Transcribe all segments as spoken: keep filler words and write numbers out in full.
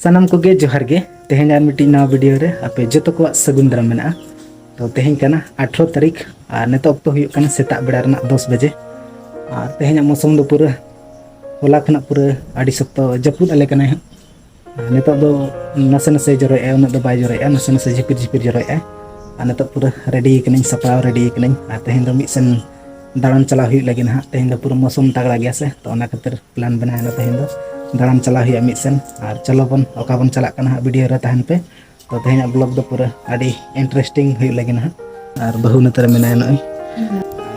ᱥᱟᱱᱟᱢ ᱠᱚᱜᱮ ᱡᱚᱦᱟᱨ ᱜᱮ᱾ ᱛᱮᱦᱮᱧ ᱟᱨ ᱢᱤᱫᱴᱤᱡ ᱱᱟᱣᱟ ᱵᱷᱤᱰᱤᱭᱳ ᱨᱮ ᱟᱯᱮ ᱡᱚᱛᱚ ᱠᱚᱣᱟᱜ ᱥᱟᱹᱜᱩᱱ ᱫᱟᱨᱟᱢ ᱢᱮᱱᱟᱜᱼᱟ᱾ ᱛᱚ ᱛᱮᱦᱮᱧ ᱠᱟᱱᱟ ᱟᱴᱷᱨᱚ ᱛᱟᱹᱨᱤᱠᱷ, ᱟᱨ ᱱᱤᱛᱚᱜ ᱚᱠᱛᱚ ᱦᱩᱭᱩᱜ ᱠᱟᱱᱟ ᱥᱮᱛᱟᱜ ᱵᱮᱲᱟ ᱨᱮᱱᱟᱜ ᱫᱚᱥ ᱵᱟᱡᱮ᱾ ᱟᱨ ᱛᱮᱦᱮᱧᱟᱜ ᱢᱳᱥᱩᱢ ᱫᱚ ᱯᱩᱨᱟᱹ ᱦᱚᱞᱟ ᱠᱷᱚᱱᱟᱜ ᱯᱩᱨᱟᱹ ᱟᱹᱰᱤ ᱥᱚᱠᱛᱚ ᱡᱟᱹᱯᱩᱫ ᱟᱞᱮ ᱠᱟᱱᱟᱭ ᱦᱟᱸᱜ᱾ ᱟᱨ ᱱᱤᱛᱚᱜ ᱫᱚ ᱱᱟᱥᱮ ᱱᱟᱥᱮ ᱡᱚᱨᱚᱭᱮᱜᱼᱟ, ᱩᱱᱟᱹᱜ ᱫᱚ ᱵᱟᱭ ᱡᱚᱨᱚᱭᱮᱜᱼᱟ, ᱱᱟᱥᱮ ᱱᱟᱥᱮ ᱡᱷᱤᱯᱤᱨ ᱡᱷᱤᱯᱤᱨ ᱡᱚᱨᱚᱭᱮᱜᱼᱟ᱾ ᱟᱨ ᱱᱤᱛᱚᱜ ᱯᱩᱨᱟᱹ ᱨᱮᱰᱤ ᱠᱟᱹᱱᱟᱹᱧ, ᱥᱟᱯᱲᱟᱣ ᱨᱮᱰᱤ ᱠᱟᱹᱱᱟᱹᱧ᱾ ᱟᱨ ᱛᱮᱦᱮᱧ ᱫᱚ ᱢᱤᱫ ᱥᱮᱱ ᱫᱟᱬᱟᱱ ᱪᱟᱞᱟᱣ ᱦᱩᱭᱩᱜ ᱞᱟᱹᱜᱤᱫ ᱦᱟᱸᱜ᱾ ᱛᱮᱦᱮᱧ ᱫᱚ ᱯᱩᱨᱟᱹ ᱢᱳᱥᱩᱢ ᱛᱟᱜᱲᱟ ᱜᱮᱭᱟ ᱥᱮ, ᱛᱚ ᱚᱱᱟ ᱠᱷᱟᱹᱛᱤᱨ ᱯᱞᱟᱱ ᱵᱮᱱᱟᱣ ᱮᱱᱟ ᱛᱮᱦᱮᱧ ᱫᱚ ᱫᱟᱬᱟᱱ ᱪᱟᱞᱟᱣ ᱦᱩᱭᱩᱜᱼᱟ ᱢᱤᱫ ᱥᱮᱱ᱾ ᱟᱨ ᱪᱚᱞᱚ ᱵᱚᱱ, ᱚᱠᱟ ᱵᱚᱱ ᱪᱟᱞᱟᱜ ᱠᱟᱱᱟ ᱦᱟᱸᱜ, ᱵᱷᱤᱰᱤᱭᱳ ᱨᱮ ᱛᱟᱦᱮᱱ ᱯᱮ᱾ ᱛᱚ ᱛᱮᱦᱮᱧᱟᱜ ᱵᱞᱚᱜ ᱫᱚ ᱯᱩᱨᱟᱹ ᱟᱹᱰᱤ ᱤᱱᱴᱟᱨᱮᱥᱴᱤᱝ ᱦᱩᱭᱩᱜ ᱞᱟᱹᱜᱤᱫ ᱦᱟᱸᱜ᱾ ᱟᱨ ᱵᱟᱹᱦᱩ ᱱᱚᱛᱮ ᱨᱮ ᱢᱮᱱᱟᱭᱟ ᱱᱚᱜᱼᱚᱭ᱾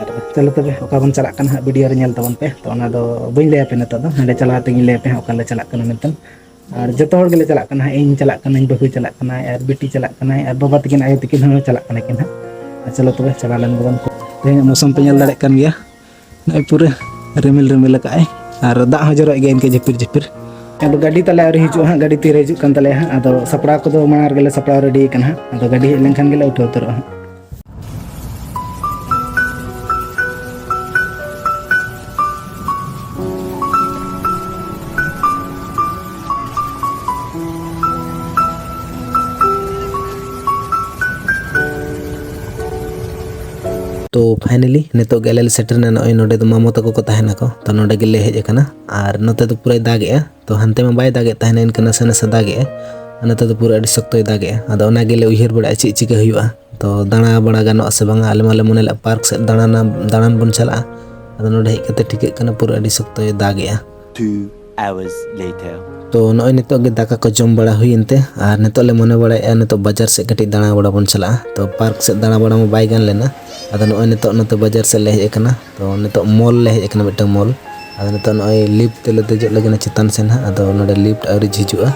ᱟᱨ ᱪᱚᱞᱚ ᱛᱚᱵᱮ, ᱚᱠᱟ ᱵᱚᱱ ᱪᱟᱞᱟᱜ ᱠᱟᱱᱟ ᱦᱟᱸᱜ, ᱵᱷᱤᱰᱤᱭᱳ ᱨᱮ ᱧᱮᱞ ᱛᱟᱵᱚᱱ ᱯᱮ᱾ ᱛᱚ ᱚᱱᱟ ᱫᱚ ᱵᱟᱹᱧ ᱞᱟᱹᱭ ᱟᱯᱮ ᱱᱤᱛᱚᱜ ᱫᱚ, ᱦᱟᱸᱰᱮ ᱪᱟᱞᱟᱣ ᱛᱮᱜᱮᱧ ᱞᱟᱹᱭ ᱟᱯᱮ ᱦᱟᱸᱜ ᱚᱠᱟ ᱞᱮ ᱪᱟᱞᱟᱜ ᱠᱟᱱᱟ ᱢᱮᱱᱛᱮ᱾ ᱟᱨ ᱡᱚᱛᱚ ᱦᱚᱲ ᱜᱮᱞᱮ ᱪᱟᱞᱟᱜ ᱠᱟᱱᱟ ᱦᱟᱸᱜ, ᱤᱧ ᱪᱟᱞᱟᱜ ᱠᱟᱹᱱᱟᱹᱧ, ᱵᱟᱹᱦᱩᱭ ᱪᱟᱞᱟᱜ ᱠᱟᱱᱟᱭ, ᱟᱨ ᱵᱤᱴᱤ ᱪᱟᱞᱟᱜ ᱠᱟᱱᱟᱭ, ᱟᱨ ᱵᱟᱵᱟ ᱛᱟᱹᱠᱤᱱ ᱟᱭᱳ ᱛᱟᱹᱠᱤᱱ ᱦᱚᱸ ᱪᱟᱞᱟᱜ ᱠᱟᱱᱟ ᱠᱤᱱ ᱦᱟᱸᱜ᱾ ᱟᱨ ᱪᱚᱞᱚ ᱛᱚᱵᱮ, ᱪᱟᱞᱟᱣ ᱞᱮᱱ ᱜᱮᱵᱚᱱ᱾ ᱛᱮᱦᱮᱧᱟᱜ ᱢᱳᱥᱩᱢ ᱯᱮ ᱧᱮᱞ ᱫᱟᱲᱮᱭᱟᱜ ᱠᱟᱱ ᱜᱮᱭᱟ, ᱱᱚᱜᱼᱚᱭ ᱯᱩᱨᱟᱹ ᱨᱤᱢᱤᱞ ᱨᱤᱢᱤᱞ ᱟᱠᱟᱫᱼᱟᱭ, ᱟᱨ ᱫᱟᱜ ᱦᱚᱸ ᱡᱚᱨᱚᱭᱮᱫ ᱜᱮᱭᱟ ᱤᱱᱠᱟᱹ ᱡᱷᱤᱯᱤᱨ ᱡᱷᱤᱯᱤᱨ᱾ ᱟᱫᱚ ᱜᱟᱹᱰᱤ ᱛᱟᱞᱮ ᱟᱹᱣᱨᱤ ᱦᱤᱡᱩᱜᱼᱟ ᱦᱟᱸᱜ, ᱜᱟᱹᱰᱤ ᱛᱤᱨᱮ ᱦᱤᱡᱩᱜ ᱠᱟᱱ ᱛᱟᱞᱮᱭᱟ ᱦᱟᱸᱜ᱾ ᱟᱫᱚ ᱥᱟᱯᱲᱟᱣ ᱠᱚᱫᱚ ᱢᱟᱲᱟᱝ ᱨᱮᱜᱮᱞᱮ ᱥᱟᱯᱲᱟᱣ ᱨᱮᱰᱤ ᱠᱟᱱᱟ ᱦᱟᱸᱜ, ᱟᱫᱚ ᱜᱟᱹᱰᱤ ᱦᱮᱡ ᱞᱮᱱᱠᱷᱟᱱ ᱜᱮᱞᱮ ᱩᱴᱷᱟᱹᱣ ᱩᱛᱟᱹᱨᱚᱜᱼᱟ ᱦᱟᱸᱜ᱾ ᱛᱚ finally ᱱᱤᱛᱚᱜ ᱜᱮ ᱟᱞᱮ ᱞᱮ ᱥᱮᱴᱮᱨ ᱮᱱᱟ᱾ ᱱᱚᱜᱼᱚᱭ ᱱᱚᱰᱮ ᱫᱚ ᱢᱟᱢᱚ ᱛᱟᱠᱚ ᱠᱚ ᱛᱟᱦᱮᱱᱟᱠᱚ, ᱛᱚ ᱱᱚᱰᱮ ᱜᱮᱞᱮ ᱦᱮᱡ ᱟᱠᱟᱱᱟ᱾ ᱟᱨ ᱱᱚᱛᱮ ᱫᱚ ᱯᱩᱨᱟᱹᱭ ᱫᱟᱜᱮᱜᱼᱟ, ᱛᱚ ᱦᱟᱱᱛᱮ ᱢᱟ ᱵᱟᱭ ᱫᱟᱜᱮᱫ ᱛᱟᱦᱮᱱᱟ, ᱤᱱᱠᱟᱹ ᱱᱟᱥᱮ ᱱᱟᱥᱮ ᱫᱟᱜᱮᱜᱼᱟ᱾ ᱟᱨ ᱱᱚᱛᱮ ᱫᱚ ᱯᱩᱨᱟᱹ ᱟᱹᱰᱤ ᱥᱚᱠᱛᱚᱭ ᱫᱟᱜᱮᱜᱼᱟ᱾ ᱟᱫᱚ ᱚᱱᱟ ᱜᱮᱞᱮ ᱩᱭᱦᱟᱹᱨ ᱵᱟᱲᱟᱭᱟ ᱪᱮᱫ ᱪᱤᱠᱟᱹ ᱦᱩᱭᱩᱜᱼᱟ, ᱛᱚ ᱫᱟᱬᱟ ᱵᱟᱲᱟ ᱜᱟᱱᱚᱜᱼᱟ ᱥᱮ ᱵᱟᱝᱟ᱾ ᱟᱞᱮ ᱢᱟᱞᱮ ᱢᱚᱱᱮ ᱞᱮᱫᱼᱟ ᱯᱟᱨᱠ ᱥᱮᱫ ᱫᱟᱬᱟᱱᱟ, ᱫᱟᱬᱟᱱ ᱵᱚᱱ ᱪᱟᱞᱟᱜᱼᱟ᱾ ᱟᱫᱚ ᱱᱚᱰᱮ ᱦᱮᱡ ᱠᱟᱛᱮ ᱴᱷᱤᱠᱟᱹᱜ ᱠᱟᱱᱟ ᱯᱩᱨᱟᱹ ᱟᱹᱰᱤ ᱥᱚᱠᱛᱚᱭ ᱫᱟᱜᱮᱜᱼᱟ᱾ Two hours later. ᱛᱚ ᱱᱚᱜᱼᱚᱭ ᱱᱤᱛᱚᱜ ᱜᱮ ᱫᱟᱠᱟ ᱠᱚ ᱡᱚᱢ ᱵᱟᱲᱟ ᱦᱩᱭᱮᱱ ᱛᱮ, ᱟᱨ ᱱᱤᱛᱚᱜ ᱞᱮ ᱢᱚᱱᱮ ᱵᱟᱲᱟᱭᱮᱫᱼᱟ ᱱᱤᱛᱚᱜ ᱵᱟᱡᱟᱨ ᱥᱮᱫ ᱠᱟᱹᱴᱤᱡ ᱫᱟᱬᱟ ᱵᱟᱲᱟ ᱵᱚᱱ ᱪᱟᱞᱟᱜᱼᱟ᱾ ᱛᱚ ᱯᱟᱨᱠ ᱥᱮᱫ ᱫᱟᱬᱟ ᱵᱟᱲᱟ ᱢᱟ ᱵᱟᱭ ᱜᱟᱱ ᱞᱮᱱᱟ᱾ ᱟᱫᱚ ᱱᱚᱜᱼᱚᱭ ᱱᱤᱛᱚᱜ ᱱᱚᱛᱮ ᱵᱟᱡᱟᱨ ᱥᱮᱫ ᱞᱮ ᱦᱮᱡ ᱟᱠᱟᱱᱟ᱾ ᱛᱚ ᱱᱤᱛᱚᱜ ᱢᱚᱞ ᱞᱮ ᱦᱮᱡ ᱟᱠᱟᱱᱟ, ᱢᱤᱫᱴᱟᱝ ᱢᱚᱞ᱾ ᱟᱫᱚ ᱱᱤᱛᱚᱜ ᱱᱚᱜᱼᱚᱭ ᱞᱤᱯᱷᱴ ᱛᱮᱞᱮ ᱫᱮᱡᱚᱜ ᱞᱟᱹᱜᱤᱫ ᱪᱮᱛᱟᱱ ᱥᱮᱱ ᱦᱟᱸᱜ᱾ ᱟᱫᱚ ᱱᱚᱰᱮ ᱞᱤᱯᱷᱴ ᱟᱹᱣᱨᱤ ᱡᱷᱤᱡᱩᱜᱼᱟ᱾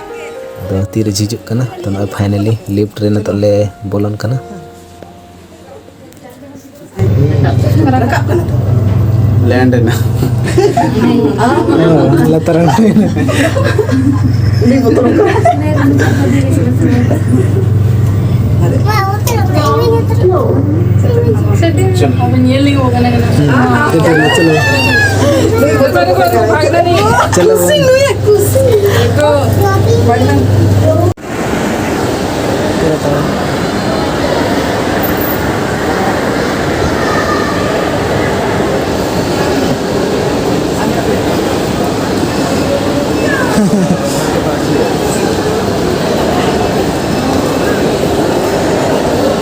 ᱟᱫᱚ ᱛᱤᱨᱮ ᱡᱷᱤᱡᱩᱜ ᱠᱟᱱᱟ᱾ ᱛᱚ ᱱᱚᱜᱼᱚᱭ finally ᱞᱤᱯᱷᱴ ᱨᱮ ᱱᱤᱛᱚᱜ ᱞᱮ ᱵᱚᱞᱚᱱ ᱠᱟᱱᱟ᱾ ᱨᱟᱠᱟᱵ ᱠᱟᱱᱟ ᱛᱚ᱾ ᱞᱮᱱᱰ ᱮᱱᱟ᱾ ᱞᱟᱛᱟᱨ ᱨᱮ ᱦᱩᱭᱱᱟ᱾ ᱩᱱᱤ ᱵᱚᱛᱚᱨᱚᱜ ᱠᱟᱱᱟ᱾ ᱧᱮᱞ ᱞᱤᱧ ᱠᱟᱱᱟ᱾ ᱦᱩᱸ, ᱴᱷᱤᱠ ᱜᱮᱭᱟ, ᱪᱚᱞᱚ᱾ ᱱᱩᱭ ᱵᱚᱛᱚᱨᱚᱜ ᱠᱟᱱᱟ᱾ ᱪᱚᱞᱚ᱾ ᱠᱩᱥᱤ ᱱᱩᱭ ᱠᱩᱥᱤ᱾ ᱛᱚ,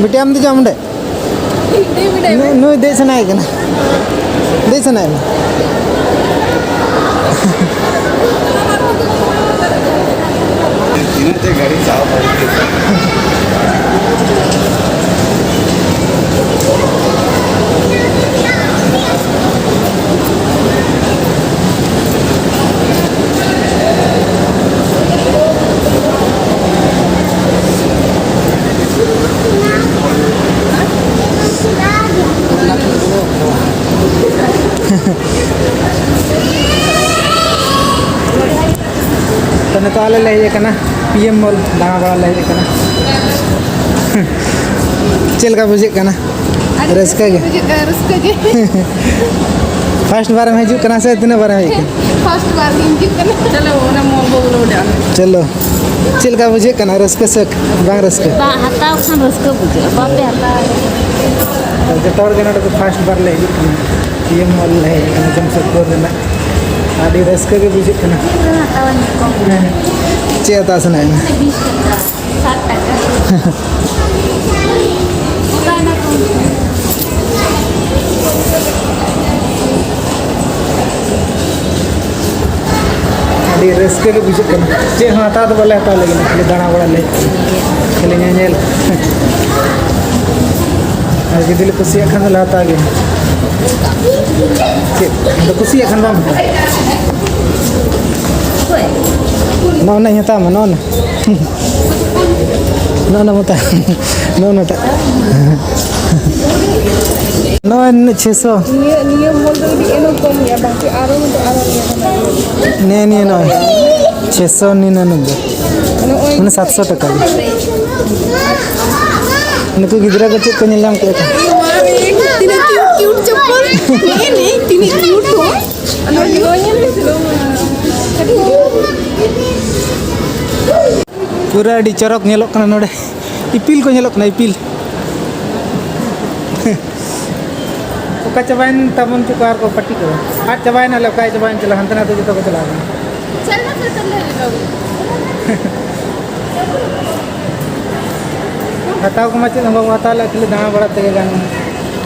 ᱵᱤᱴᱤ, ᱟᱢ ᱫᱮᱡᱚᱜ ᱟᱢ ᱚᱸᱰᱮ? ᱱᱩᱭ, ᱱᱩᱭ ᱫᱮᱡ ᱥᱟᱱᱟᱭᱮ ᱠᱟᱱᱟ᱾ ᱫᱮᱡ ᱥᱟᱱᱟᱭᱮ ᱠᱟᱱᱟ᱾ ᱛᱤᱱᱟᱹᱜ ᱛᱮ ᱜᱟᱹᱰᱤ ᱥᱟᱵ? ᱛᱚ, ᱱᱤᱛᱚᱜ ᱟᱞᱮ ᱞᱮ ᱦᱮᱡ ᱟᱠᱟᱱᱟ ᱯᱤ ᱮᱢ ᱢᱚᱞ, ᱫᱟᱬᱟ ᱵᱟᱲᱟ ᱞᱮ ᱦᱮᱡ ᱟᱠᱟᱱᱟ᱾ ᱪᱮᱫ ᱞᱮᱠᱟ ᱵᱩᱡᱷᱟᱹᱜ ᱠᱟᱱᱟ? ᱟᱹᱰᱤ ᱨᱟᱹᱥᱠᱟᱹ ᱜᱮ? ᱵᱩᱡᱷᱟᱹᱜ ᱠᱟᱱᱟ, ᱨᱟᱹᱥᱠᱟᱹ ᱜᱮ᱾ ᱯᱷᱟᱥᱴ ᱵᱟᱨᱮᱢ ᱦᱤᱡᱩᱜ ᱠᱟᱱᱟ ᱥᱮ ᱛᱤᱱᱟᱹᱜ ᱵᱟᱨᱮᱢ ᱦᱮᱡ ᱠᱟᱱᱟ? ᱯᱷᱟᱥᱴ ᱵᱟᱨ ᱜᱤᱧ ᱦᱤᱡᱩᱜ ᱠᱟᱱᱟ᱾ ᱪᱚᱞᱚ, ᱚᱱᱟ ᱢᱚᱞ ᱵᱚ ᱵᱚᱞᱚ ᱫᱟᱲᱮᱭᱟᱜᱼᱟ᱾ ᱪᱚᱞᱚ, ᱪᱮᱫ ᱞᱮᱠᱟ ᱵᱩᱡᱷᱟᱹᱜ ᱠᱟᱱᱟ? ᱨᱟᱹᱥᱠᱟᱹ ᱥᱮ ᱵᱟᱝ ᱨᱟᱹᱥᱠᱟᱹ? ᱵᱟᱝ, ᱦᱟᱛᱟᱣ ᱠᱷᱟᱱ ᱨᱟᱹᱥᱠᱟᱹ ᱵᱩᱡᱷᱟᱹᱜᱼᱟ, ᱵᱟᱯᱮ ᱦᱟᱛᱟᱣᱟ᱾ ᱡᱚᱛᱚ ᱦᱚᱲ ᱜᱮ ᱱᱚᱰᱮ ᱫᱚ ᱯᱷᱟᱥᱴ ᱵᱟᱨ ᱞᱮ ᱦᱤᱡᱩᱜ ᱠᱟᱱᱟ, ᱯᱤ ᱮᱢ ᱢᱚᱞ ᱞᱮ ᱦᱮᱡ ᱠᱟᱱᱟ ᱡᱟᱢᱥᱮᱫᱽᱯᱩᱨ ᱨᱮᱱᱟᱜ᱾ ᱟᱹᱰᱤ ᱨᱟᱹᱥᱠᱟᱹ ᱜᱮ ᱵᱩᱡᱷᱟᱹᱜ ᱠᱟᱱᱟ᱾ ᱦᱟᱛᱟᱣᱟ ᱧᱟᱯᱟᱢ᱾ ᱦᱮᱸ, ᱪᱮᱫ ᱦᱟᱛᱟᱣ ᱥᱟᱱᱟᱭᱮᱫ ᱢᱮᱭᱟ? ᱵᱤᱥ ᱴᱟᱠᱟ, ᱥᱟᱴ ᱴᱟᱠᱟ᱾ ᱟᱹᱰᱤ ᱨᱟᱹᱥᱠᱟᱹ ᱜᱮ ᱵᱩᱡᱷᱟᱹᱜ ᱠᱟᱱᱟ᱾ ᱪᱮᱫ ᱦᱚᱸ ᱦᱟᱛᱟᱣ ᱫᱚ ᱵᱟᱞᱮ ᱦᱟᱛᱟᱣ ᱞᱟᱹᱜᱤᱫ, ᱠᱷᱟᱹᱞᱤ ᱫᱟᱬᱟ ᱵᱟᱲᱟ ᱞᱮ, ᱠᱷᱟᱹᱞᱤ ᱧᱮᱧᱮᱞ᱾ ᱟᱨ ᱡᱩᱫᱤ ᱞᱮ ᱠᱩᱥᱤᱭᱟᱜ ᱠᱷᱟᱱ ᱫᱚᱞᱮ ᱦᱟᱛᱟᱣ ᱜᱮᱭᱟ᱾ ᱪᱮᱫ? ᱟᱫᱚ ᱠᱩᱥᱤᱭᱟᱜ ᱠᱷᱟᱱ ᱵᱟᱢ ᱦᱟᱛᱟᱣᱟ? ᱱᱚᱜᱼᱚ ᱱᱟᱧ ᱦᱟᱛᱟᱣ ᱟᱢᱟ, ᱱᱚᱜᱼᱚ ᱱᱟ᱾ ᱱᱚᱜᱼᱚ ᱱᱟ ᱢᱚᱛᱟ᱾ ᱱᱚᱜᱼᱚ ᱱᱟᱴᱟᱜ᱾ ᱱᱚᱜᱼᱚᱭ ᱱᱤᱱᱟᱹᱜ ᱪᱷᱮᱥᱚ᱾ ᱱᱤᱭᱟᱹ, ᱱᱤᱭᱟᱹ ᱢᱚᱞ ᱫᱚ ᱟᱹᱰᱤ ᱮᱱ ᱦᱚᱸ ᱠᱚᱢ ᱜᱮᱭᱟ, ᱵᱟᱝᱠᱤ ᱟᱨᱚ ᱫᱚ ᱟᱨᱚ ᱱᱤᱭᱟᱹ ᱠᱷᱚᱱᱟᱜ ᱜᱮ᱾ ᱱᱤᱭᱟᱹ, ᱱᱤᱭᱟᱹ ᱱᱚᱜᱼᱚᱭ ᱪᱷᱮᱥᱚ ᱱᱤᱨᱟᱱᱚᱵᱵᱳᱭ᱾ ᱱᱚᱜᱼᱚᱭ ᱢᱟᱱᱮ ᱥᱟᱛᱥᱚ ᱴᱟᱠᱟ ᱜᱮ᱾ ᱱᱩᱠᱩ ᱜᱤᱫᱽᱨᱟᱹ ᱠᱚ ᱪᱮᱫ ᱠᱚ ᱧᱮᱞ ᱧᱟᱢ ᱠᱮᱫᱟ ᱠᱚ? ᱛᱤᱱᱟᱹᱜ cute, cute ᱪᱚᱯᱯᱚᱞ᱾ ᱱᱮᱜᱼᱮ ᱱᱮᱜᱼᱮ ᱛᱤᱱᱟᱹᱜ cute ᱦᱚᱸ᱾ ᱱᱚᱣᱟ ᱧᱮᱞ ᱢᱮᱥᱮ, ᱱᱚᱣᱟ ᱠᱟᱹᱴᱤᱡ ᱜᱤᱫᱽᱨᱟᱹ᱾ ᱯᱩᱨᱟᱹ ᱟᱹᱰᱤ ᱪᱚᱨᱚᱠ ᱧᱮᱞᱚᱜ ᱠᱟᱱᱟ ᱱᱚᱰᱮ᱾ ᱤᱯᱤᱞ ᱠᱚ ᱧᱮᱞᱚᱜ ᱠᱟᱱᱟ, ᱤᱯᱤᱞ᱾ ᱚᱠᱟ ᱪᱟᱵᱟᱭᱮᱱ ᱛᱟᱵᱚᱱ ᱪᱚ ᱠᱚ ᱟᱨ ᱠᱚ ᱯᱟᱹᱴᱤ ᱠᱚ? ᱟᱫ ᱪᱟᱵᱟᱭᱮᱱᱟᱞᱮ, ᱚᱠᱟᱭ ᱪᱟᱵᱟᱭᱮᱱ ᱪᱚ, ᱦᱟᱱᱛᱮ ᱱᱟᱛᱮ ᱡᱚᱛᱚ ᱠᱚ ᱪᱟᱞᱟᱣ ᱠᱟᱱᱟ᱾ ᱦᱟᱛᱟᱣ ᱠᱚᱢᱟ ᱪᱮᱫ ᱦᱚᱸ ᱵᱟᱵᱚ ᱦᱟᱛᱟᱣ ᱞᱮᱫ, ᱠᱷᱟᱹᱞᱤ ᱫᱟᱬᱟ ᱵᱟᱲᱟ ᱛᱮᱜᱮ ᱜᱟᱱ ᱮᱱᱟ᱾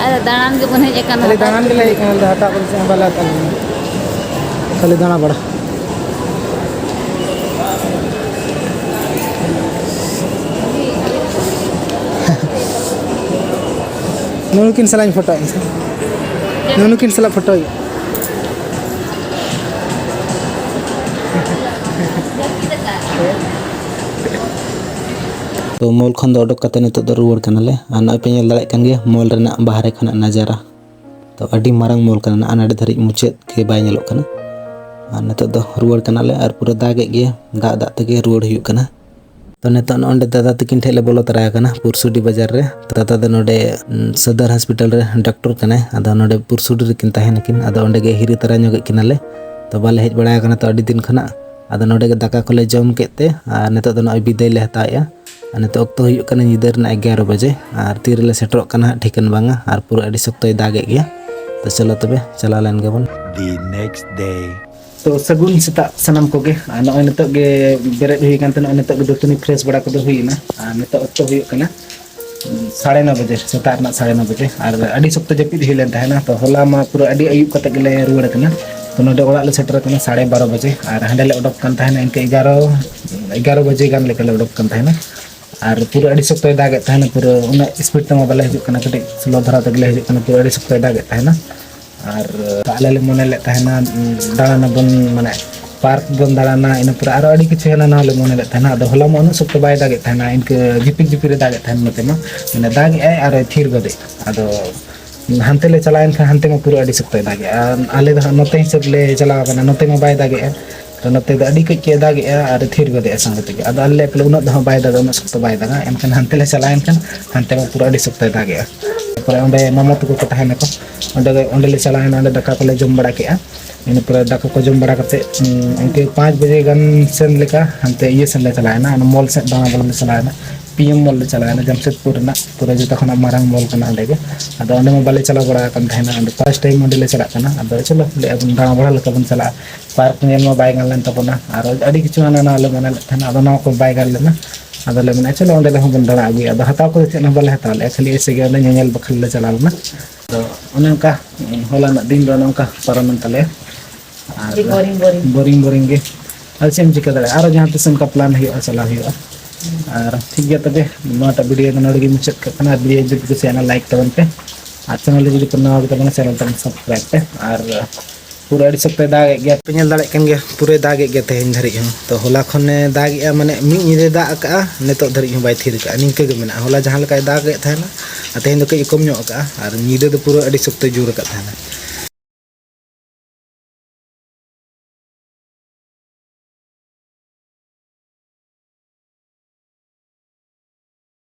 ᱟᱫᱚ ᱫᱟᱬᱟᱱ ᱜᱮᱵᱚᱱ ᱦᱮᱡ ᱟᱠᱟᱱᱟ, ᱠᱷᱟᱹᱞᱤ ᱦᱟᱛᱟᱣ ᱫᱟᱬᱟᱱ ᱜᱮᱞᱮ ᱦᱮᱡ ᱟᱠᱟᱱᱟ, ᱟᱫᱚ ᱦᱟᱛᱟᱣ ᱠᱚᱫᱚ ᱪᱮᱫ ᱦᱚᱸ ᱵᱟᱞᱮ ᱦᱟᱛᱟᱣ ᱞᱮᱫᱟ, ᱠᱷᱟᱹᱞᱤ ᱫᱟᱬᱟ ᱵᱟᱲᱟ᱾ ᱱᱩᱱᱩᱠᱤᱱ ᱥᱟᱞᱟᱜ ᱤᱧ ᱯᱷᱳᱴᱳᱜᱼᱟ ᱤᱧ ᱥᱮ? ᱱᱩᱱᱩᱠᱤᱱ ᱥᱟᱞᱟᱜ ᱯᱷᱳᱴᱳ ᱦᱩᱭᱩᱜᱼᱟ᱾ ᱛᱚ ᱢᱚᱞ ᱠᱷᱚᱱ ᱫᱚ ᱚᱰᱚᱠ ᱠᱟᱛᱮ ᱱᱤᱛᱚᱜ ᱫᱚ ᱨᱩᱣᱟᱹᱲ ᱠᱟᱱᱟᱞᱮ᱾ ᱟᱨ ᱱᱚᱜᱼᱚᱭ ᱯᱮ ᱧᱮᱞ ᱫᱟᱲᱮᱭᱟᱜ ᱠᱟᱱ ᱜᱮᱭᱟ ᱢᱚᱞ ᱨᱮᱱᱟᱜ ᱵᱟᱦᱨᱮ ᱠᱷᱚᱱᱟᱜ ᱱᱟᱡᱟᱨᱟ᱾ ᱛᱚ ᱟᱹᱰᱤ ᱢᱟᱨᱟᱝ ᱢᱚᱞ ᱠᱟᱱᱟ, ᱟᱨ ᱱᱚᱰᱮ ᱫᱷᱟᱹᱨᱤᱡ ᱢᱩᱪᱟᱹᱫ ᱜᱮ ᱵᱟᱭ ᱧᱮᱞᱚᱜ ᱠᱟᱱᱟ᱾ ᱟᱨ ᱱᱤᱛᱚᱜ ᱫᱚ ᱨᱩᱣᱟᱹᱲ ᱠᱟᱱᱟᱞᱮ, ᱟᱨ ᱯᱩᱨᱟᱹ ᱫᱟᱜᱮᱫ ᱜᱮᱭᱟ, ᱫᱟᱜ ᱫᱟᱜ ᱛᱮᱜᱮ ᱨᱩᱣᱟᱹᱲ ᱦᱩᱭᱩᱜ ᱠᱟᱱᱟ᱾ ᱛᱚ ᱱᱤᱛᱚᱜ ᱱᱚᱜᱼᱚᱭ ᱱᱚᱰᱮ ᱫᱟᱫᱟ ᱛᱟᱹᱠᱤᱱ ᱴᱷᱮᱡ ᱞᱮ ᱵᱚᱞᱚ ᱛᱚᱨᱟ ᱟᱠᱟᱱᱟ, ᱯᱩᱨᱥᱩᱰᱤ ᱵᱟᱡᱟᱨ ᱨᱮ᱾ ᱫᱟᱫᱟ ᱫᱚ ᱱᱚᱰᱮ, ᱩᱸ, ᱥᱚᱫᱚᱨ ᱦᱚᱥᱯᱤᱴᱟᱞ ᱨᱮ ᱰᱟᱠᱛᱚᱨ ᱠᱟᱱᱟᱭ᱾ ᱟᱫᱚ ᱱᱚᱰᱮ ᱯᱩᱨᱥᱩᱰᱤ ᱨᱮᱠᱤᱱ ᱛᱟᱦᱮᱱᱟᱠᱤᱱ, ᱟᱫᱚ ᱚᱸᱰᱮ ᱜᱮ ᱦᱤᱨᱤ ᱛᱚᱨᱟ ᱧᱚᱜᱮᱫ ᱠᱤᱱᱟᱞᱮ᱾ ᱛᱚ ᱵᱟᱞᱮ ᱦᱮᱡ ᱵᱟᱲᱟ ᱟᱠᱟᱱᱟ ᱛᱚ ᱟᱹᱰᱤ ᱫᱤᱱ ᱠᱷᱚᱱᱟᱜ᱾ ᱟᱫᱚ ᱱᱚᱰᱮ ᱜᱮ ᱫᱟᱠᱟ ᱠᱚᱞᱮ ᱡᱚᱢ ᱠᱮᱫ ᱛᱮ, ᱟᱨ ᱱᱤᱛᱚᱜ ᱫᱚ ᱱᱚᱜᱼᱚᱭ ᱵᱤᱫᱟᱹᱭ ᱞᱮ ᱦᱟᱛᱟᱣᱮᱫᱼᱟ᱾ ᱟᱨ ᱱᱤᱛᱚᱜ ᱚᱠᱛᱚ ᱦᱩᱭᱩᱜ ᱠᱟᱱᱟ ᱧᱤᱫᱟᱹ ᱨᱮᱱᱟᱜ ᱮᱜᱟᱨᱚ ᱵᱟᱡᱮ, ᱟᱨ ᱛᱤ ᱨᱮᱞᱮ ᱥᱮᱴᱮᱨᱚᱜ ᱠᱟᱱᱟ ᱦᱟᱸᱜ ᱴᱷᱤᱠᱟᱹᱱ ᱵᱟᱝᱟ, ᱟᱨ ᱯᱩᱨᱟᱹ ᱟᱹᱰᱤ ᱥᱚᱠᱛᱚᱭ ᱫᱟᱜᱮᱫ ᱜᱮᱭᱟ᱾ ᱛᱚ ᱪᱚᱞᱚ ᱛᱚᱵᱮ ᱪᱟᱞᱟᱣ ᱞᱮᱱ ᱜᱮᱵᱚᱱ᱾ The next day. ᱛᱚ ᱥᱟᱹᱜᱩᱱ ᱥᱮᱛᱟᱜ ᱥᱟᱱᱟᱢ ᱠᱚᱜᱮ᱾ ᱟᱨ ᱱᱚᱜᱼᱚᱭ ᱱᱤᱛᱚᱜ ᱜᱮ ᱵᱮᱨᱮᱫ ᱦᱩᱭ ᱟᱠᱟᱱ ᱛᱮ ᱱᱚᱜᱼᱚᱭ ᱱᱤᱛᱚᱜ ᱜᱮ ᱫᱟᱹᱛᱟᱹᱱᱤ ᱯᱷᱨᱮᱥ ᱵᱟᱲᱟ ᱠᱚᱫᱚ ᱦᱩᱭ ᱮᱱᱟ᱾ ᱟᱨ ᱱᱤᱛᱚᱜ ᱚᱠᱛᱚ ᱦᱩᱭᱩᱜ ᱠᱟᱱᱟ ᱥᱟᱲᱮ ᱱᱚ ᱵᱟᱡᱮ, ᱥᱮᱛᱟᱜ ᱨᱮᱱᱟᱜ ᱥᱟᱲᱮ ᱱᱚ ᱵᱟᱡᱮ᱾ ᱟᱨ ᱟᱹᱰᱤ ᱥᱚᱠᱛᱚ ᱡᱟᱹᱯᱤᱫ ᱦᱩᱭ ᱞᱮᱱ ᱛᱟᱦᱮᱱᱟ, ᱛᱚ ᱦᱚᱞᱟ ᱢᱟ ᱯᱩᱨᱟᱹ ᱟᱹᱰᱤ ᱟᱹᱭᱩᱵ ᱠᱟᱛᱮ ᱜᱮᱞᱮ ᱨᱩᱣᱟᱹᱲ ᱠᱟᱱᱟ᱾ ᱛᱚ ᱱᱚᱰᱮ ᱚᱲᱟᱜ ᱞᱮ ᱥᱮᱴᱮᱨ ᱟᱠᱟᱱᱟ ᱥᱟᱲᱮ ᱵᱟᱨᱚ ᱵᱟᱡᱮ, ᱟᱨ ᱦᱟᱸᱰᱮ ᱞᱮ ᱚᱰᱚᱠ ᱠᱟᱱ ᱛᱟᱦᱮᱱᱟ ᱤᱱᱠᱟᱹ ᱮᱜᱟᱨᱚ, ᱮᱜᱟᱨᱚ ᱵᱟᱡᱮ ᱜᱟᱱ ᱞᱮᱠᱟ ᱞᱮ ᱚᱰᱚᱠ ᱠᱟᱱ ᱛᱟᱦᱮᱱᱟ᱾ ᱟᱨ ᱯᱩᱨᱟᱹ ᱟᱹᱰᱤ ᱥᱚᱠᱛᱚᱭ ᱫᱟᱜᱮᱫ ᱛᱟᱦᱮᱱᱟ, ᱯᱩᱨᱟᱹ ᱩᱱᱟᱹᱜ ᱥᱯᱤᱰ ᱛᱮᱢᱟ ᱵᱟᱞᱮ ᱦᱤᱡᱩᱜ ᱠᱟᱱᱟ, ᱠᱟᱹᱴᱤᱡ ᱥᱞᱳ ᱫᱷᱟᱨᱟ ᱛᱮᱜᱮ ᱞᱮ ᱦᱤᱡᱩᱜ ᱠᱟᱱᱟ, ᱯᱩᱨᱟᱹ ᱟᱹᱰᱤ ᱥᱚᱠᱛᱚᱭ ᱫᱟᱜᱮᱫ ᱛᱟᱦᱮᱱᱟ᱾ ᱟᱨ ᱟᱞᱮ ᱞᱮ ᱢᱚᱱᱮ ᱞᱮᱫ ᱛᱟᱦᱮᱱᱟ, ᱩᱸ, ᱫᱟᱬᱟᱱᱟᱵᱚᱱ, ᱢᱟᱱᱮ ᱯᱟᱨᱠ ᱵᱚᱱ ᱫᱟᱬᱟᱱᱟ, ᱤᱱᱟᱹ ᱯᱚᱨᱮ ᱟᱨᱚ ᱟᱹᱰᱤ ᱠᱤᱪᱷᱩ ᱦᱟᱱᱟ ᱱᱟᱣᱟ ᱞᱮ ᱢᱚᱱᱮ ᱞᱮᱫ ᱛᱟᱦᱮᱱᱟ᱾ ᱟᱫᱚ ᱦᱚᱞᱟ ᱢᱟ ᱩᱱᱟᱹᱜ ᱥᱚᱠᱛᱚ ᱵᱟᱭ ᱫᱟᱜᱮᱫ ᱛᱟᱦᱮᱱᱟ, ᱤᱱᱠᱟᱹ ᱡᱷᱤᱯᱤᱨ ᱡᱷᱤᱯᱤᱨ ᱮ ᱫᱟᱜᱮᱫ ᱛᱟᱦᱮᱱ ᱱᱚᱛᱮ ᱢᱟ, ᱢᱟᱱᱮ ᱫᱟᱜᱮᱜᱼᱟᱭ ᱟᱨ ᱛᱷᱤᱨ ᱜᱚᱫᱮᱜᱼᱟ᱾ ᱟᱫᱚ ᱦᱟᱱᱛᱮ ᱞᱮ ᱪᱟᱞᱟᱣᱮᱱ ᱠᱷᱟᱱ ᱦᱟᱱᱛᱮ ᱢᱟ ᱯᱩᱨᱟᱹ ᱟᱹᱰᱤ ᱥᱚᱠᱛᱚᱭ ᱫᱟᱜᱮᱜᱼᱟ᱾ ᱟᱨ ᱟᱞᱮ ᱫᱚ ᱦᱟᱸᱜ ᱱᱚᱛᱮ ᱦᱤᱥᱟᱹᱵ ᱞᱮ ᱪᱟᱞᱟᱣ ᱠᱟᱱᱟ, ᱱᱚᱛᱮ ᱢᱟ ᱵᱟᱭ ᱫᱟᱜᱮᱜᱼᱟ᱾ ᱛᱚ ᱱᱚᱛᱮ ᱫᱚ ᱟᱹᱰᱤ ᱠᱟᱹᱡ ᱜᱮ ᱫᱟᱜᱮᱜᱼᱟ ᱟᱨ ᱛᱷᱤᱨ ᱜᱚᱫᱮᱜᱼᱟ ᱥᱟᱝᱜᱮ ᱛᱮᱜᱮ᱾ ᱟᱫᱚ ᱟᱞᱮ ᱞᱮ ᱩᱱᱟᱹᱜ ᱫᱚ ᱦᱟᱸᱜ ᱵᱟᱭ ᱫᱟᱜᱟ, ᱩᱱᱟᱹᱜ ᱥᱚᱠᱛᱚ ᱵᱟᱭ ᱫᱟᱜᱟ᱾ ᱮᱱᱠᱷᱟᱱ ᱦᱟᱱᱛᱮ ᱞᱮ ᱪᱟᱞᱟᱣᱮᱱ ᱠᱷᱟᱱ ᱦᱟᱱᱛᱮ ᱢᱟ ᱯᱩᱨᱟᱹ ᱟᱹᱰᱤ ᱥᱚᱠᱛᱚᱭ ᱫᱟᱜᱮᱜᱼᱟ᱾ ᱛᱟᱨᱯᱚᱨᱮ ᱚᱸᱰᱮ ᱢᱟᱢᱟ ᱛᱟᱠᱚ ᱠᱚ ᱛᱟᱦᱮᱱᱟᱠᱚ, ᱚᱸᱰᱮ, ᱚᱸᱰᱮ ᱞᱮ ᱪᱟᱞᱟᱣᱮᱱᱟ, ᱚᱸᱰᱮ ᱫᱟᱠᱟ ᱠᱚᱞᱮ ᱡᱚᱢ ᱵᱟᱲᱟ ᱠᱮᱜᱼᱟ᱾ ᱤᱱᱟᱹ ᱯᱚᱨᱮ ᱫᱟᱠᱟ ᱠᱚ ᱡᱚᱢ ᱵᱟᱲᱟ ᱠᱟᱛᱮ, ᱩᱸ, ᱤᱱᱠᱟᱹ ᱯᱟᱸᱪ ᱵᱟᱡᱮ ᱜᱟᱱ ᱥᱮᱱ ᱞᱮᱠᱟ ᱦᱟᱱᱛᱮ ᱤᱭᱟᱹ ᱥᱮᱱ ᱞᱮ ᱪᱟᱞᱟᱣᱮᱱᱟ, ᱚᱱᱟ ᱢᱚᱞ ᱥᱮᱫ ᱫᱟᱬᱟ ᱵᱟᱲᱟ ᱞᱮ ᱪᱟᱞᱟᱣᱮᱱᱟ᱾ ᱯᱤ ᱮᱢ ᱢᱚᱞ ᱞᱮ ᱪᱟᱞᱟᱣᱮᱱᱟ, ᱡᱟᱢᱥᱮᱫᱽᱯᱩᱨ ᱨᱮᱱᱟᱜ ᱯᱩᱨᱟᱹ ᱡᱚᱛᱚ ᱠᱷᱚᱱᱟᱜ ᱢᱟᱨᱟᱝ ᱢᱚᱞ ᱠᱟᱱᱟ ᱚᱸᱰᱮ ᱜᱮ᱾ ᱟᱫᱚ ᱚᱸᱰᱮ ᱢᱟ ᱵᱟᱞᱮ ᱪᱟᱞᱟᱣ ᱵᱟᱲᱟ ᱟᱠᱟᱱ ᱛᱟᱦᱮᱱᱟ, ᱟᱫᱚ ᱯᱷᱟᱥᱴ ᱴᱟᱭᱤᱢ ᱚᱸᱰᱮ ᱞᱮ ᱪᱟᱞᱟᱜ ᱠᱟᱱᱟ᱾ ᱟᱫᱚ ᱪᱚᱞᱚ ᱞᱟᱹᱭᱮᱫᱼᱟ ᱵᱚᱱ ᱫᱟᱬᱟ ᱵᱟᱲᱟ ᱞᱮᱠᱟ ᱵᱚᱱ ᱪᱟᱞᱟᱜᱼᱟ, ᱯᱟᱨᱠ ᱧᱮᱞ ᱢᱟ ᱵᱟᱭ ᱜᱟᱱ ᱞᱮᱱ ᱛᱟᱵᱚᱱᱟ, ᱟᱨ ᱟᱹᱰᱤ ᱠᱤᱪᱷᱩ ᱦᱟᱱᱟ ᱱᱟᱣᱟ ᱞᱮ ᱢᱚᱱᱮ ᱞᱮᱫ ᱛᱟᱦᱮᱱᱟ, ᱟᱫᱚ ᱱᱚᱣᱟ ᱠᱚ ᱵᱟᱭ ᱜᱟᱱ ᱞᱮᱱᱟ᱾ ᱟᱫᱚ ᱞᱮ ᱢᱮᱱᱟ ᱪᱚᱞᱚ ᱚᱸᱰᱮ ᱞᱮ ᱦᱚᱸ ᱵᱚᱱ ᱫᱟᱬᱟ ᱟᱹᱜᱩᱭᱟ᱾ ᱟᱫᱚ ᱦᱟᱛᱟᱣ ᱠᱚᱫᱚ ᱪᱮᱫ ᱦᱚᱸ ᱵᱟᱞᱮ ᱦᱟᱛᱟᱣ ᱞᱮᱫᱼᱟ, ᱠᱷᱟᱹᱞᱤ ᱮᱭᱥᱮ ᱜᱮ ᱚᱸᱰᱮ ᱧᱮᱧᱮᱞ ᱵᱟᱠᱷᱨᱟ ᱞᱮ ᱪᱟᱞᱟᱣ ᱞᱮᱱᱟ᱾ ᱟᱫᱚ ᱚᱱᱮ ᱚᱱᱠᱟ ᱦᱚᱞᱟᱱᱟᱜ ᱫᱤᱱ ᱫᱚ ᱚᱱᱮ ᱚᱱᱠᱟ ᱯᱟᱨᱚᱢᱮᱱ ᱛᱟᱞᱮᱭᱟ᱾ ᱟᱨ ᱟᱹᱰᱤ ᱵᱳᱨᱤᱝ, ᱵᱳᱨᱤᱝ᱾ ᱵᱳᱨᱤᱝ, ᱵᱳᱨᱤᱝ ᱜᱮ᱾ ᱟᱨ ᱪᱮᱫ ᱮᱢ ᱪᱤᱠᱟᱹ ᱫᱟᱲᱮᱭᱟᱜᱼᱟ, ᱟᱨᱚ ᱡᱟᱦᱟᱸ ᱛᱤᱥ ᱚᱱᱠᱟ ᱯᱞᱟᱱ ᱦᱩᱭᱩᱜᱼᱟ, ᱪᱟᱞᱟᱣ ᱦᱩᱭᱩᱜᱼᱟ᱾ ᱟᱨ ᱴᱷᱤᱠ ᱜᱮᱭᱟ, ᱛᱚᱵᱮ ᱱᱚᱣᱟᱴᱟᱜ ᱵᱷᱤᱰᱤᱭᱳ ᱫᱚ ᱱᱚᱰᱮ ᱜᱮ ᱢᱩᱪᱟᱹᱫ ᱠᱟᱜ ᱠᱟᱱᱟ᱾ ᱟᱨ ᱵᱷᱤᱰᱤᱭᱳ ᱡᱩᱫᱤ ᱯᱮ ᱠᱩᱥᱤᱭᱟᱜᱼᱟ, ᱞᱟᱭᱤᱠ ᱛᱟᱵᱚᱱ ᱯᱮ᱾ ᱟᱨ ᱪᱮᱱᱮᱞ ᱨᱮ ᱡᱩᱫᱤ ᱯᱮ ᱱᱟᱣᱟ ᱜᱮ ᱛᱟᱵᱚᱱᱟ, ᱪᱮᱱᱮᱞ ᱛᱟᱵᱚᱱ ᱥᱟᱵᱥᱠᱨᱟᱭᱤᱵ ᱯᱮ᱾ ᱟᱨ ᱯᱩᱨᱟᱹ ᱟᱹᱰᱤ ᱥᱚᱠᱛᱚᱭ ᱫᱟᱜᱮᱫ ᱜᱮᱭᱟ, ᱯᱮ ᱧᱮᱞ ᱫᱟᱲᱮᱭᱟᱜ ᱠᱟᱱ ᱜᱮᱭᱟ, ᱯᱩᱨᱟᱹᱭ ᱫᱟᱜᱮᱫ ᱜᱮᱭᱟ ᱛᱮᱦᱮᱧ ᱫᱷᱟᱹᱨᱤᱡ ᱦᱚᱸ᱾ ᱛᱚ ᱦᱚᱞᱟ ᱠᱷᱚᱱᱮ ᱫᱟᱜᱮᱜᱼᱟ, ᱢᱟᱱᱮ ᱢᱤᱫ ᱧᱤᱫᱟᱹ ᱫᱟᱜ ᱟᱠᱟᱜᱼᱟ, ᱱᱤᱛᱚᱜ ᱫᱷᱟᱹᱨᱤᱡ ᱦᱚᱸ ᱵᱟᱭ ᱛᱷᱤᱨ ᱟᱠᱟᱜᱼᱟ᱾ ᱱᱤᱝᱠᱟᱹ ᱜᱮ ᱢᱮᱱᱟᱜᱼᱟ, ᱦᱚᱞᱟ ᱡᱟᱦᱟᱸ ᱞᱮᱠᱟᱭ ᱫᱟᱜᱮᱫ ᱛᱟᱦᱮᱱᱟ ᱟᱨ ᱛᱮᱦᱮᱧ ᱫᱚ ᱠᱟᱹᱡ ᱮ ᱠᱚᱢ ᱧᱚᱜ ᱟᱠᱟᱜᱼᱟ, ᱟᱨ ᱧᱤᱫᱟᱹ ᱫᱚ ᱯᱩᱨᱟᱹ ᱟᱹᱰᱤ ᱥᱚᱠᱛᱚᱭ ᱡᱳᱨ ᱟᱠᱟᱫ ᱛᱟᱦᱮᱱᱟ᱾